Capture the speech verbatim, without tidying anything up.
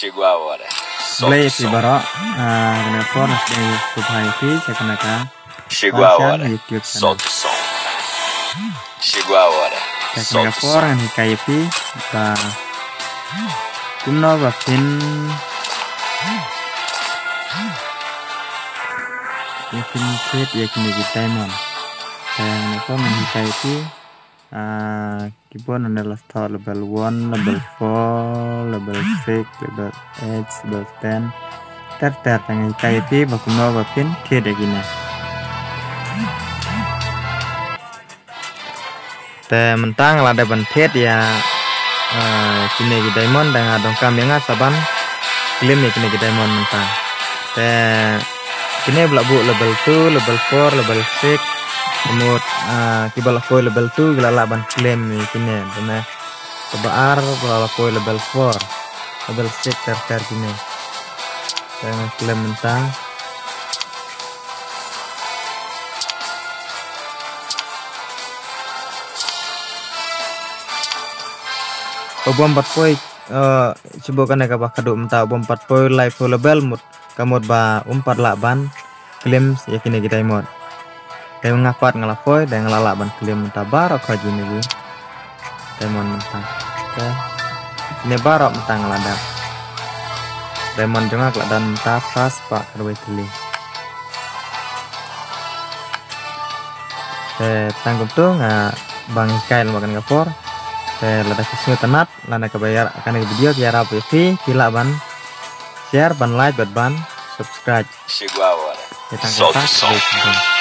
Blei ïa phi baroh, ah, kane ka por nga sdang sngewbha ïa phi sha kane ka Shigwawar. YouTube channel. Shigwawar. Te kane ka por ngan hikai ïa phi ba kumno ba phin, ïa phin thied ïa kine ki diamond. Te kane ka por ngan hikai ïa phi. Ah, ki bun, nane la sdang level one, level four, level six, level eight, level ten. Ter ter, te ngan hikai ïa phi ba kumno ba phin thied ïa kine. Te mynta nga la dep ban thied ïa, ah, kine ki diamond, te nga donkam ïa nga sa ban claim ïa kine ki diamond mynta. Te kine ba la buh level two, level four, level six. Ka mut, ah, kiba la poi level two ki la lah ban claim ïa kine. Te kaba ar ba la poi level four, level six, ter ter kine. Te ngan claim mynta. Ba bym pat poi, eh, shu buh kane kaba khadduh mynta, bym pat poi laiphew level mut, ka mut ba um pat lah ban claim ïa kine ki diamond. Te nga pat nga la poi, te nga la lah ban claim mynta baroh kine ki diamond mynta. Te kine baroh mynta nga la dap. Diamond jong nga ka la don mynta phra spah khatwei tylli. Te tang kumtu nga ba ngan hikai lem ha kane ka por. Te lada phi sngewtynnat lane kaba ïa kane ka video ka ïarap ïa phi, phi lah ban share, ban like bad ban subscribe. Te tang kumta.